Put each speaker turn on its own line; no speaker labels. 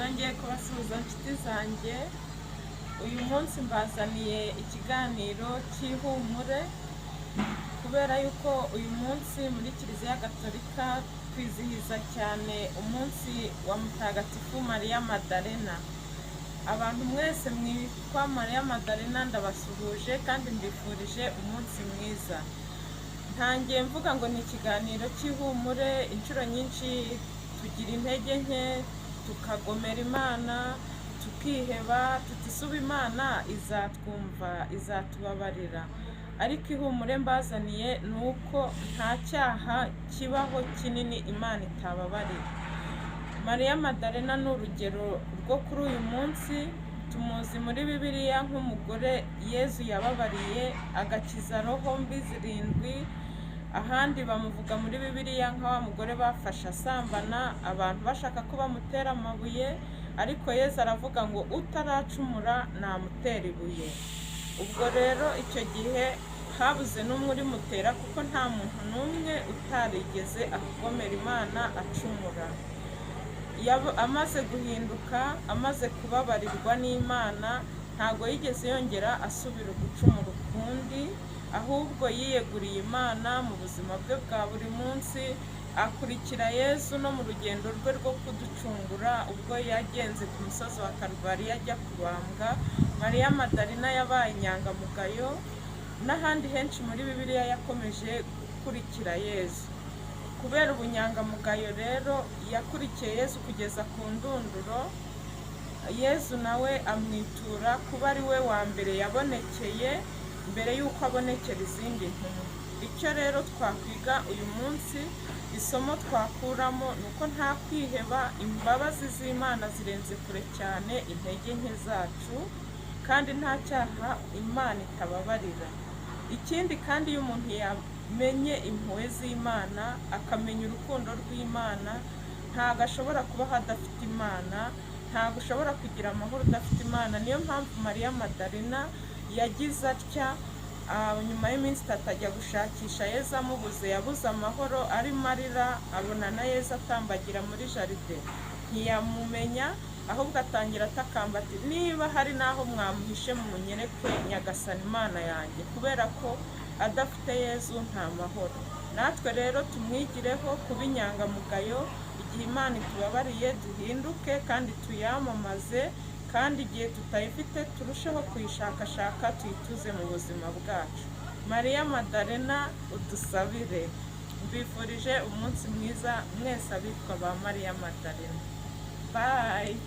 Nongeye kubasuhuza nshuti zanjye. Uyu munsi mbazaniye ikiganiro cy'ihumure, kubera yuko uyu munsi muri Kiliziya Gatolika twizihiza cyane umunsi wa Mutagatifu Mariya Madalena. Abantu mwese mwitwa Mariya Madalena, ndabasuhuje kandi mbifurije umunsi mwiza. Ntangiye mvuga ngo ni ikiganiro cy'ihumure. Inshuro nyinshi tugira intege nke, tukagomera Imana, tukiheba, tutisuba Imana izatwumva, izatubabarira. Ariko ihumure mbazaniye ni uko nta cyaha kibaho kinini Imana itababarira. Mariya Madalena ni urugero rwo kuri uyu munsi. Tumuzi muri Bibiliya nk'umugore Yezu yababariye, agakiza roho mbi zirindwi. Ahandi bamuvuga muri Bibiliya nka wa mugore bafashe asambana, abantu bashaka ko bamutera amabuye, ariko Yezu aravuga ngo utaracumura namutera ibuye. Ubwo rero icyo gihe habuze n'umwe urimutera, kuko nta muntu n'umwe utarigeze agomera Imana acumura. Amaze guhinduka, amaze kubabarirwa n'Imana, ntabwo yigeze yongera asubira gucumura ukundi, ahubwo yiyeguriye Imana mu buzima bwe bwa buri munsi, akurikira Yezu no mu rugendo rwe rwo kuducungura. Ubwo yagenze ku musozi wa Karuvariya ajya kubambwa, Mariya Madalena yabaye inyangamugayo. N'ahandi henshi muri Bibiliya yakomeje gukurikira Yezu. Kubera ubunyangamugayo rero yakurikiye Yezu kugeza ku ndunduro, Yezu nawe amwitura kuba ari we wa mbere yabonekeye mbere y'uko abonekera izindi ntumwa. Icyo rero twakwiga uyu munsi, isomo twakuramo ni uko nta kwiheba. Imbabazi z'Imana zirenze kure cyane intege nke zacu, kandi nta cyaha Imana itababarira. Ikindi kandi, iyo umuntu yamenye impuhwe z'Imana, akamenya urukundo rw'Imana, ntabwo ashobora kubaho adafite Imana, ntabwo ushobora kugira amahoro udafite Imana. Niyo mpamvu Mariya Madalena yagize atya, nyuma y'iminsi 3 ajya gushakisha Yezu, amubuze yabuze amahoro, arimo arira, abona na Yezu atambagira muri jardin, ntiyamumenya, ahubwo atangira atakamba ati: "Niba hari n'aho mwamuhishe munyereke, Nyagasani Imana yanjye", kubera ko adafite Yezu nta mahoro. Natwe rero tumwigireho kuba inyangamugayo. Igihe Imana itubabariye, duhinduke kandi tuyamamaze, kandi igihe tutayifite turusheho kuyishakashaka, tuyituze mu buzima bwacu. Mariya Madalena, udusabire. Mbifurije umunsi mwiza mwese abitwa ba Mariya Madalena. Bye.